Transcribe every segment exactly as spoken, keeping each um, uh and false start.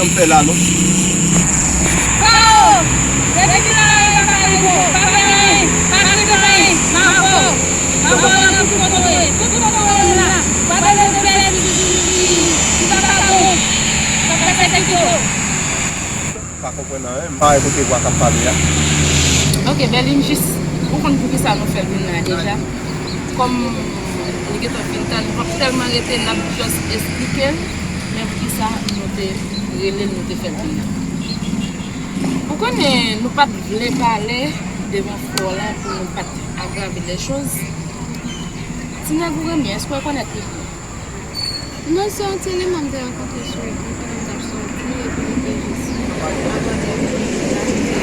Sa m fè la non. Fao! Depi kilè w la yo pa pale gwo, pa fè anyen, pa kriye anyen, m avè w. M avè w nan tout kote w ye, tout kote w ye la. Pa tande nouvèl ki, ki, ki, ki pa bon, k ap pèsekite w. Pa konprann anyen, m pa wè kote vwa k ap pale a. Ok, Bèlin, jis, ou konn poukisa nou fè l vin la deja? Kòm li gentan fin tann, nou p ap tèlman rete, n ap just esplike l, men poukisa nou te rele l, nou te fè l vin la. Ou konnen, nou pa t vle pale devan frè w la pou nou pa t agrave lèchoz. Ti nèg ou renmen, èske w rekonèt li? Non, se yon ti eleman m te rankontre sou wout la pandan m t ap soti, epi li te jis abòde m, epi la, li te,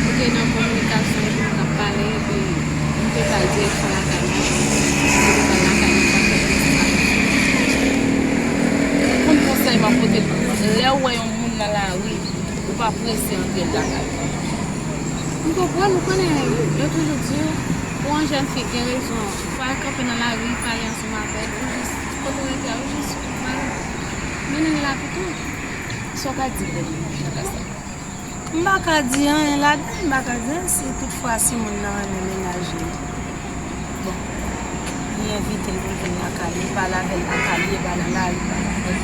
li te nan kominikasyon, epi nou t ap pale, epi m te ba l direksyon lakay mwen, epi m te pral lakay mwen, m pa t fè konnen se sa. Ou konn konsèy m ap pote l. Lè w wè yon moun nan lari, ou pa prese antre l lakay. M konprann, ou konnen, yo toujou di w, pou yon jèn fi gen rezon, fò l kanpe nan lari, pale ansanm avè l, ou jis, kote w rete a, ou jis, pale. Mennen l la pito. Sa w ka di de sa? M pa ka di anyen ladan l, m pa ka di anyen si toutfwa si moun nan renmen mennaj li. Bon, li envite l pou l vin lakay li, li pale avè l lakay li, e pa nan lari, li pale avè l.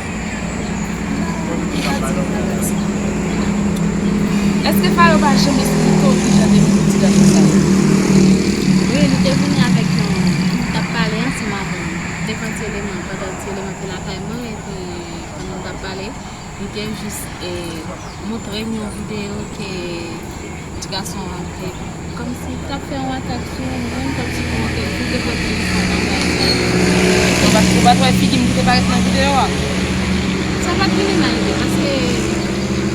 Èske Fayou pa janm esplike w kijan te vin pou ti gason sa yo? Wi, li te vini avèk yon, nou t ap pale ansanm avè m devan ti eleman, pandan ti eleman te lakay mwen, epi pandan nou t ap pale, li te jis, e, montre m yon videyo ke ti gason an te, kòmsi, t ap fè yon atak sou yon moun, kòmsi pou montre l, pou te pran telefòn nan men li. Ou pa, ou pa t wè figi m ki te parèt nan videyo a? Sa pa t vin nan ide, paske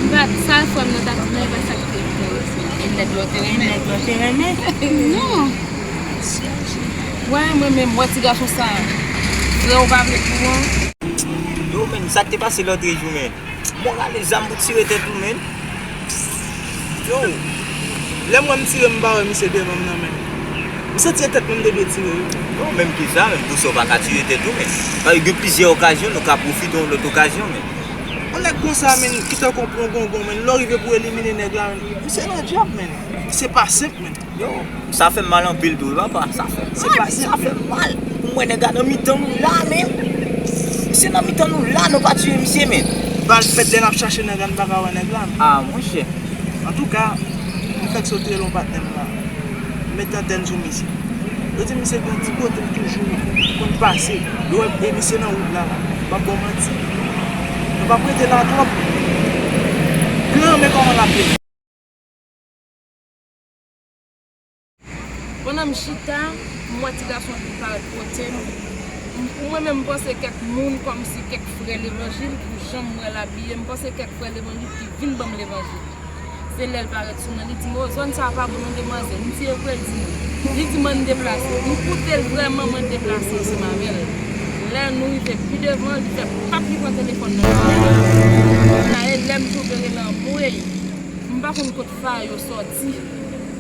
m pa, sa frè m nan t ap di, non, e pa sa ki te enterese m. E nèg la w te renmen? E nèg la w te renmen? Non. Wè, mwen menm, wè ti gason sa, frè w pa vle pou an. Yo, menn, sa k te pase lòt jou, menn? Mwen rale zam pou tire tèt ou, menn. Yo, lè m wè m tire, m pa wè misye devan m nan, menn. M santi se tèt mwen m te dwe tire, wi. Yo, menm ki sa, menn, pou sa w pa ka tire tèt ou, menn. Paske gen plizyè okazyon, nou ka pwofite yon lòt okazyon, menn. Yon nèg konsa, menn, ki tankou yon pwongongon, menn, lè w rive pou w elimine nèg la, menn, misye nan djab, menn. Misye pa senp, menn. Yo, sa fè m mal anpil tou, wi, papa. Sa fè m mal, sa fè m mal. Pou m wè nèg la nan mitan nou la, menn. Misye nan mitan nou la, nou pa tiye misye, menn. Bal fèt lè n ap chache nèg la, n pa ka wè nèg la, menn. Ah, monchè. Antouka, m fèk sot rele yon patnè m la. M met antèn sou misye. Yo di misye gen yon ti kote l toujou konn pase. Yo wè, e misye nan wout la, la. M p ap ba w manti. Nou p ap rete la twòp. Granmè kòman l ap ye. Pandan m chita, m wè ti gason an vin parèt kote m. M, pou mwen menm, m panse kèk moun, kòmsi kèk frè levanjil, pou jan m wè l abiye, m panse kèk frè levanjil ki vin ban m levanjil. Se lè l parèt sou mwen, li di m, "O, zòn sa a pa bon non, demwazèl." M di, "E vre?" Li di m. Li di m, "Ann deplase." M koute l vrèman, mwen deplase ansanm avè l. Lè nou rive pi devan, li fè pap, li pran telefòn nan men m. Sa e lè m twouve l anmwey. M pa konn kot Fayou sòti.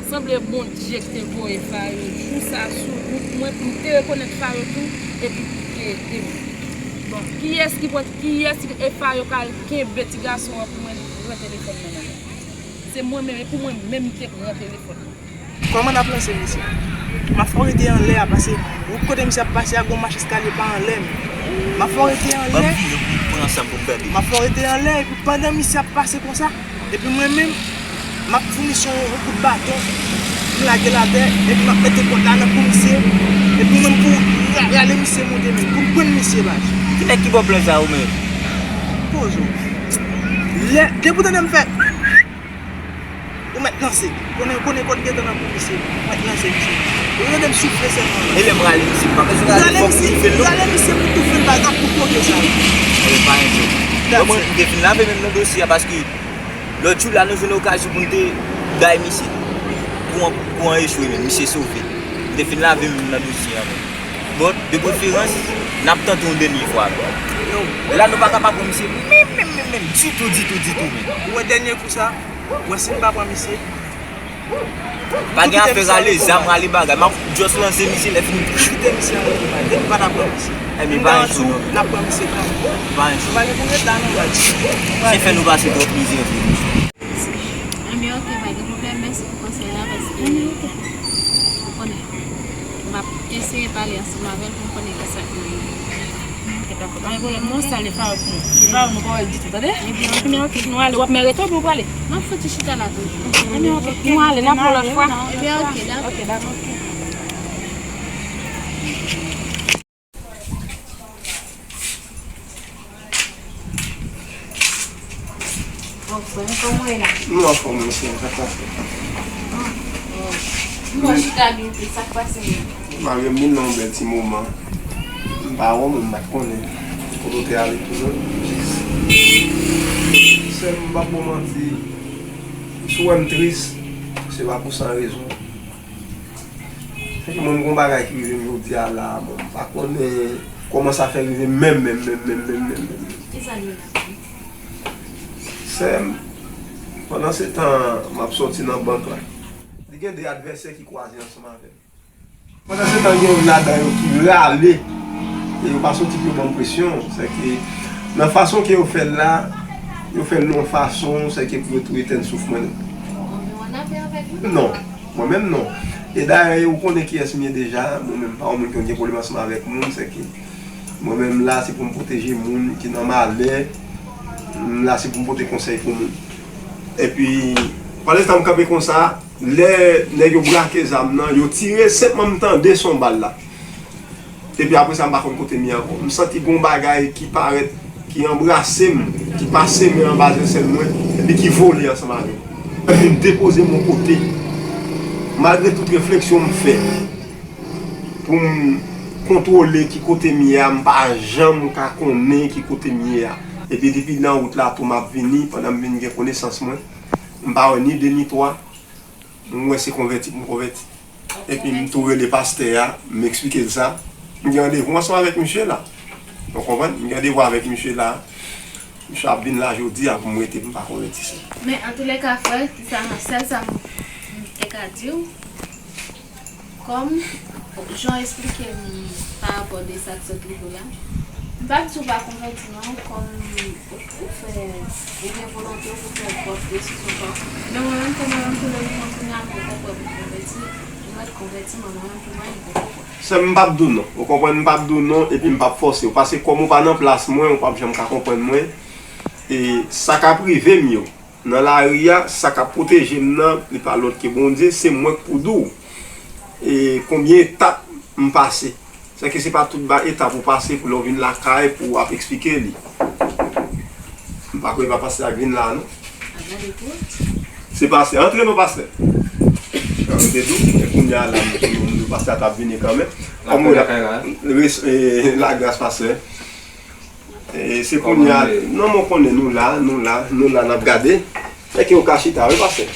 Sanble Bondye ki te voye Fayou jou sa sou wout mwen pou m te rekonèt Fayou tou, epi pou te ede m. Bon, kiyès ki pran, kiyès ki, e Fayou k al kenbe ti gason an pou mwen, li pran telefòn nan men mwen? Se mwen menm, e pou mwen menm ki te pran telefòn nan. Kòman n ap lanse misye? M ap fè w rete anlè a, paske wout kote misye ap pase a, gon mach eskalye pa anlè, men. M ap fè w rete anlè. Ban m videyo pou m pran sa pou m gade. M ap fè w rete anlè, epi pandan misye ap pase konsa, epi mwen menm, m ap founi sou yon kout baton, m lage l atè, epi m ap mete kòd la nan kou misye, epi mwen pou ra-, rale misye monte menm, pou m prann misye baz. Ki nèg ki ba w plan sa ou menm? Poze w. Lè, depi w tande m fè, ou mèt lanse. Konnen, konnen kòd gentan nan kou misye. Ou mèt lanse misye. Ou tande m soufle sèlman. E lè m rale misye, m pa bezwen rale, fòk m toufe l non. Rale misye pou toufe l, pa egzanp, pou kote sa. E pa enjè. Bon, mwen, m te fin lave menm nan dosye a, paske lòt jou la, nou jwenn okazyon pou n te bay misye. Kou an, kou an echwe, men misye sove. M te fin lave menm nan dosye a, men. Bon, de preferans, n ap tante yon dènye fwa, men. La, nou pa ka pa pran misye menm, menm, menm, menm, ditou, ditou, ditou, men. Ou wè dènye kou sa, ou wè si n pa pran misye, pa gen afè rale zam, rale bagay. M ap just lanse misye lè fini. Kite misye anlè kou pa, depi pa ta pran misye. Ebyen, pa gen sou non. N ap pran misye kanmenm. Pa gen sou. Pa gen pou ret la non, baz. Se fè nou pase twòp mizè vre. Ebyen, oke, pa gen pwoblèm. Mèsi pou konsèy la, paske ou konnen. M ap eseye pale ansanm avè l pou m konnen kisa k mande. Oke, dakò. Pa gen pwoblèm non, sa li pa wè pou nou. Li pa wè nou pa wè ditou, tande? Ebyen, oke. Nou ale, w ap mè rete oubyen w prale? M ap fouti chita la toujou. Ebyen, oke. Nou ale, n ap wè lòt fwa. Ebyen, oke, dakò. Oke, dakò. Bon, frè m, kòman w ye la? Nou anfòm, mesye, sa k pase? M wè w chita byen, sa k pase menm? Mari m vin nan yon bèl ti moman. M pa wè w, men m pa t konnen kote w te ale tou non. Sè m, m p ap ba w manti, si w wè m tris, se pa pou san rezon. Sèke mwen, m gon bagay ki rive m jodi a la, bon, m pa konnen kòman sa fè rive m menm, menm, menm, menm, menm, menm, menm, menm. Ki sa l ye la? Sè m, pandan se tan m ap sòti nan bank la, li gen de advèsè ki kwaze ansanm avè m. Pandan se tan, gen youn ladan yo ki rale, e yo pa soti pou yo ban m presyon. Sèke nan fason ke yo fè l la, yo fè l nan yon fason, sèke pou yo touye tèt souf mwen. Non. Mwen menm non. E dayè, ou konnen kiyès m ye deja. Mwen menm, m pa yon moun ki konn gen pwoblèm ansanm avèk moun. Sèke mwen menm la, se pou m pwoteje moun ki nan malè. M la, se pou m pote konsèy pou moun. Epi, pandan se tan m kanpe konsa, lè nèg yo brake zam nan, yo tire, senpman m tande son bal la. Epi apre sa, m pa konn kote m ye ankò. M santi gon bagay ki parèt, ki anbrase m, ki pase men anba zèsèl mwen, epi ki vole ansanm avè m. Epi m depoze m yon kote. Malgre tout refleksyon m fè pou m kontwole ki kote m ye a, m pa janm ka konnen ki kote m ye a. Epi depi nan wout la tou m ap vini, pandan m vin gen konesans mwen, m pa wè ni de ni twa. M wè se konvèti pou m konvèti. Epi m tou rele pastè a, m eksplike l sa. M gen randevou ansanm avèk misye la. Ou konprann? M gen randevou avèk misye la. Misye ap vin la jodi a pou m rete, m pa konvèti sa. Men antoulèka, frè, sa, sèl sa m, m te ka di w, kòm jan w eksplike m pa rapò de sa k sot rive w la, m p ap di w pa konvèti non, kòm ou, ou fè, ou gen volonte w pou fè pwòp desizyon pa w. Men mwen menm, kòm mwen menm, tou lè jounen kounye a, m poko prè pou m konvèti, m mèt konvèti, men mwen menm, pou mwen, m poko prè. Sè m, m p ap di w non. Ou konprann, m p ap di w non, epi m p ap fòse w. Paske kòm ou pa nan plas mwen, ou p ap janm ka konprann mwen. E sa k ap rive m yo nan lari a, sa k ap pwoteje m nan, li pa lòt ke Bondye, se mwen k pou di w. E konbyen etap m pase. Sèke se pa tout ba etap ou pase pou lè w vin lakay pou w ap eksplike li. M pa kwè e pa pastè a k vin la a non. Se pastè. Antre non, pastè. Antre tou. E kounye a la, m di pastè a t ap vini kanmenm. Kòm ou la, lagras, pastè. E se kounye a, non, mwen konnen nou la, nou la, nou la, n ap gade. Sèke ou ka chita, wi, pastè.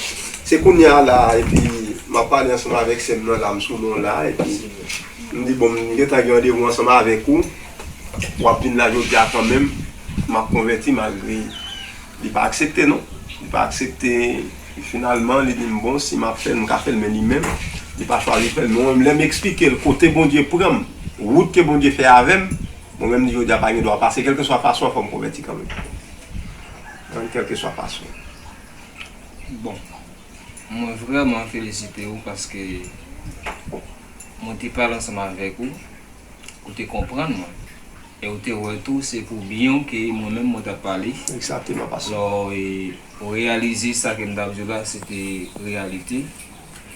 Se kounye a la, epi m ap pale ansanm avèk sè m nan la, m sou non la, epi m di, bon, m gentan gen randevou ansanm avèk ou. W ap vin la jodi a kanmenm. M ap konvèti malgre li pa aksepte, non. Li pa aksepte. Finalman, li di m, bon, si m ap fè l, m ka fè l, men li menm, li pa chwazi fè l. Mwen menm, lè m eksplike l kote Bondye pran m, wout ke Bondye fè avè m, mwen menm, jodi a, pa gen dwa pase, kèlkeswa fason an, fò m konvèti kanmenm. Kèlkeswa fason. Bon, mwen vrèman felisite w paske mwen te pale ansanm avèk ou, ou te konprann mwen. E ou te wè tou, se pou byen w ke mwen menm mwen t ap pale. Egzakteman, pastè. Lò, e, ou reyalize sa ke m t ap di w la, se te reyalite.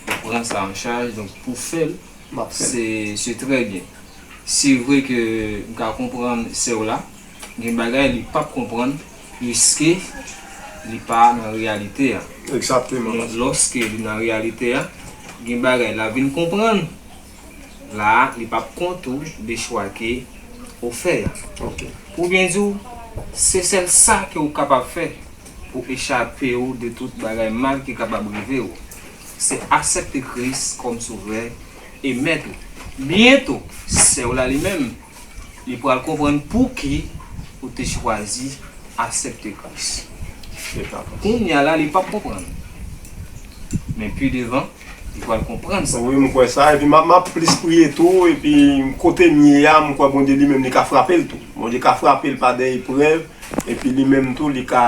Ou pran sa an chaj, donk pou fè l, m ap fè l. Se, se trè byen. Se vre ke m ka konprann sè w la, gen bagay li p ap konprann, piske li pa nan reyalite a. Egzakteman, pastè. Men lòske li nan reyalite a, gen bagay l ap vin konprann. La a, li p ap kont ou de chwa ke ou fè a. Ok. Pou byen di w, se sèl sa ke ou kapab fè pou echape w de tout bagay mal ki kapab rive w. Se aksepte Kris kòm Sovè e Mèt ou. Byento, sè w la li menm, li pral konprann pouki ou te chwazi aksepte Kris. Kounye a la, li p ap konprann. Men pi devan, Li pral konprann sa. Wi, m kwè sa. Epi m ap, m ap plis priye tou. Epi kote m ye a, m kwè Bondye li menm li ka frape l tou. Bondye ka frape l pa de eprèv. Epi li menm tou, li ka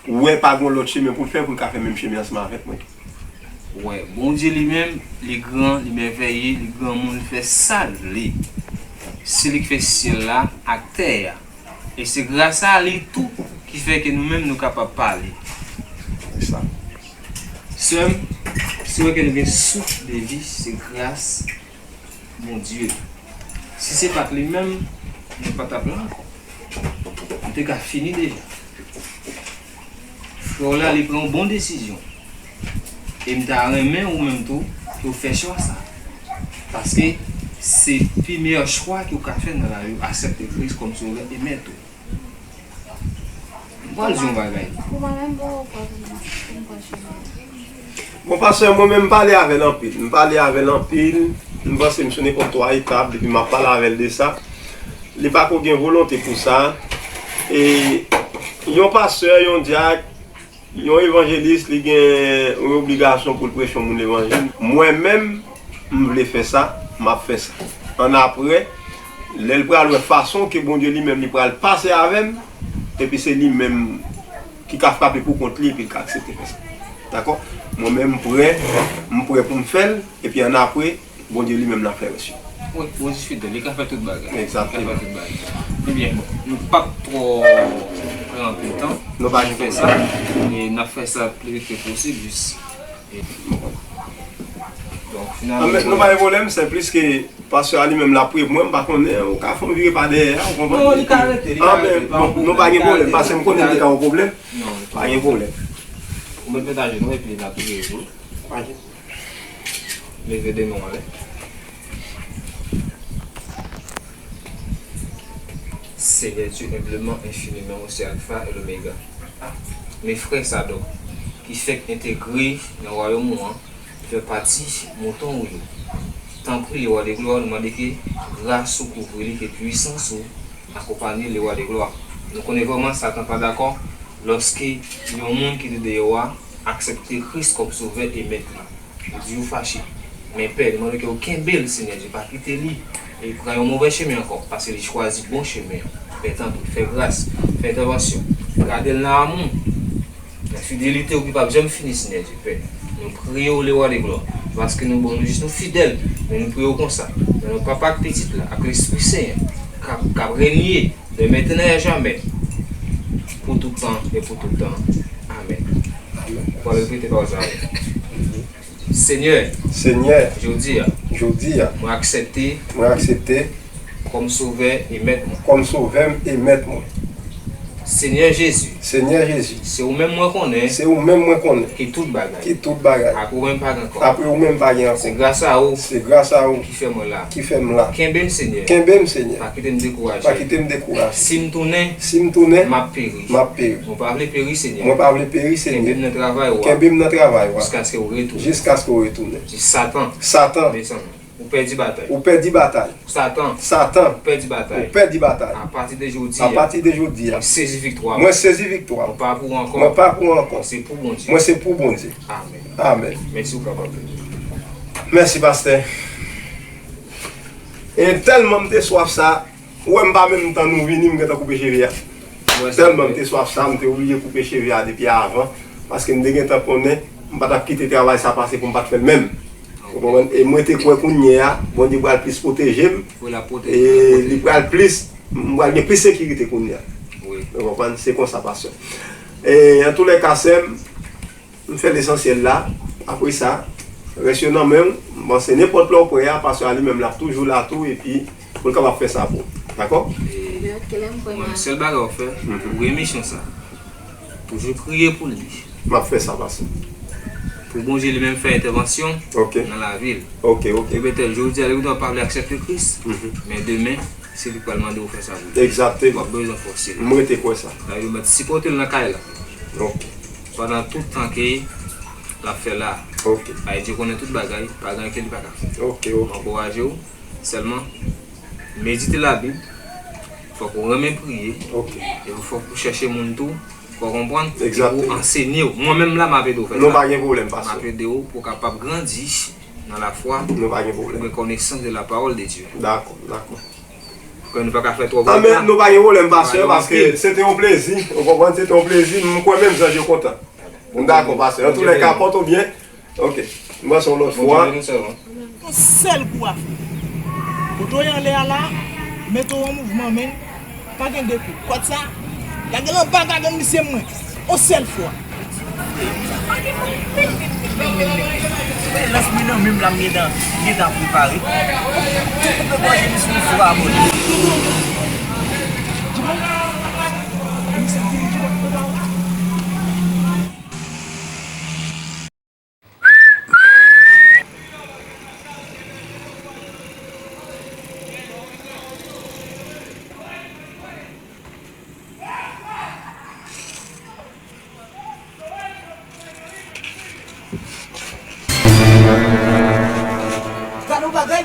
wè pa gen lòt chemen pou l fè, pou l ka fè menm chemen ansanm avèk mwen tou. Wè, Bondye li menm, li gran, li mèvèye, li granmoun, li fè sa l vle. Se li ki fè syèl la ak tè a. E se gras a li tou ki fè ke nou menm nou kapab pale. Se sa. Sè m, si w wè ke nou gen souf de vi, se gras Bondye. Si se pa t li menm, nou pa t ap la ankò. Nou te ka fini deja. Frè w la, li pran yon bon desizyon. E m ta renmen ou menm tou, ke w fè chwa sa. Paske se pi meyè chwa ke w ka fè nan lavi w, aksepte Kris kòm Sovè e Mèt ou. M pral di yon bagay. Pou mwen menm, bon, ou pral pou mwen, pou m pral chèche. Bon, pastè, mwen menm, m pale avè l anpil. M pale avè l anpil. M panse m sou nenpòt twa etap, depi m ap pale avè l de sa. Li pa ko gen volonte pou sa. E yon pastè, yon dyak, yon evanjelis, li gen yon obligasyon pou l preche yon moun levanjil. Mwen menm, m vle fè sa, m ap fè sa. Annapre, lè l pral wè fason ke Bondye li menm li pral pase avè m, epi se li menm ki ka frape pou kont li epi l ka aksepte fè sa. Dakò? Mwen menm, m prè, m prè pou m fè l, epi annapre, Bondye li menm l ap fè rès yo. Wi, Bondye fidèl, li ka fè tout bagay. Egzakteman. Li ka fè tout bagay. Ebyen, bon, nou p ap twò pran anpil tan. Nou pa gen fè sa, e n ap fè sa pli vit ke posib, jis. E, donk, finalman, anben, nou pa gen pwoblèm, se plis ke pastè a li menm l ap priye pou mwen, m pa konnen, ou ka fè yon vire pa dèyè a, ou konprann? Non, li ka rete, li ka rete, pa yon pwoblèm. Bon, nou pa gen pwoblèm, paske m konnen li te ka yon pwoblèm. Non, pa gen pwoblèm. Ou mèt met ajenou epi n ap priye pou ou. Pa gen. Leve de men w anlè. Seigneur Dieu, humblement, infiniment, ou se Alpha et l'Oméga. Men frè Sadòk, ki fèk entegre nan wayòm ou an, fè pati mouton ou yo. Tanpri, Lewa de glwa, nou mande ke gras ou kouvri li, ke pwisans ou akonpanye Lewa de glwa. Nou konnen vrèman Satan pa dakò lòske yon moun ki te deyò a aksepte Kris kòm Sovè e Mèt li. Li di ou fache. Men Pè, nou mande ke ou kenbe l, Senyè Dye, pa kite li e pran yon movè chemen ankò, paske li chwazi bon chemen an. Pè, tanpri, fè gras, fè entèvansyon, gade l nan amou, nan fidelite ou ki p ap janm fini, Senyè Dye, Pè. Nou priye w, Lewa de glwa, paske nou, bon, nou jis nou fidèl, men nou priye w konsa, nan non Papa ak Pitit la, ak Lespri Sen an, k ap, k ap renye de mentnan e a jamè, pou tout tan e pou tout tan. Amèn. Amèn. Ou pral repete pawòl sa avè m. Senyè, Senyè, jodi a, jodi a, mwen aksepte, mwen aksepte kòm Sovè e Mèt mwen. Kòm Sovè m e Mèt mwen. Senyè Jezi, Senyè Jezi, se ou menm mwen konnen, se ou menm mwen konnen, ki tout bagay, ki tout bagay. Apre ou menm pa gen ankò. Apre ou menm pa gen ankò. Se gras a ou, se gras a ou, ki fè mwen la, ki fè m la. Kenbe m, Senyè, kenbe m, Senyè, pa kite m dekouraje, pa kite m dekouraje. Si m tounen, si m tounen, m ap peri, m ap peri. Mwen pa vle peri, Senyè. Mwen pa vle peri, Senyè. Kenbe m nan travay ou a. Kenbe m nan travay ou a. Jiskaske ou retounen. Jiskaske ou retounen. Di Satan, Satan, desann. Ou pèdi batay. Ou pèdi batay. Satan, Satan, ou pèdi batay. Ou pèdi batay. Apati de jodi a, apati de jodi a, mwen sezi viktwa. Mwen sezi viktwa. Mwen pa pou ankò. Mwen pa pou ankò. Mwen se pou Bondye. Mwen se pou Bondye. Amèn. Amèn. Mèsi, ou kapab. Mèsi, pastè. E tèlman m te swaf sa, ou wè m pa menm tann ou vini, m gentan koupe cheve a. Tèlman m te swaf sa, m te oblije koupe cheve a depi avan, paske m te gentan konnen m pa t ap kite travay sa pase pou m pa t fè l menm. Ou konprann? E mwen te kwè kounye a, Bondye pral plis pwoteje m. Wi, l ap pwoteje, e l ap pwoteje, li pral plis, m pral gen plis sekirite kounye a. Wi. Ou konprann? Se konsa, pastè. E, antoulèka, sè m, m fè lesansyèl la. Apre sa, rès yo nan men w. M panse nenpòt lè w prè a, pastè a li menm l ap toujou la tou, epi pou l kapab fè sa pou w. Dakò? E, mwen, sèl bagay w fè, mhm, pou remisyon sa, toujou priye pou li. M ap fè sa, pastè. Pou Bondye li menm fè entèvansyon, ok, nan lavi l. Ok, ok. Ebyen, tèl jodi a, li gendwa pa vle aksepte Kris, mhm, men demen, se li k pral mande w fè sa pou li. Egzakteman. W ap bezwen fòse l. M rete kwè sa. Sa vle di, w mèt sipòte l nan kay la. Ok. Pandan tout tan ke l ap fè la. Ok. Paske Dye konnen tout bagay, pa gen anyen ke li pa ka fè. Ok, ok. M ankouraje w, sèlman, medite Labib, fòk ou renmen priye, ok, epi fòk ou chèche moun tou, Fò w konprann, epi pou ansenye w. Mwen menm la, m ap ede w fè sa. Nou pa gen pwoblèm, pastè. M ap ede w pou w kapab grandi nan lafwa, pou w gen konesans de la parole de Dieu. Dakò, dakò. Ke nou pa ka fè twò vòt la. Men nou pa gen pwoblèm, pastè, paske se te yon plezi. Ou konprann, se te yon plezi. M kwè menm zanj yo kontan. M dakò, pastè. Antoulèka, pòte w byen. Ok. M wè se yon lòt fwa. Yon sèl kou a fè. Kote w ye anlè a la, mete w an mouvman, men. Pa gen de kou. Kòd sa, gade l anba, gade misye mwen. Yon sèl fwa. Lans mwen nan men m la, m gentan, m gentan prepare. Tout le bò, je me suis fou abonné. Gade yon bagay,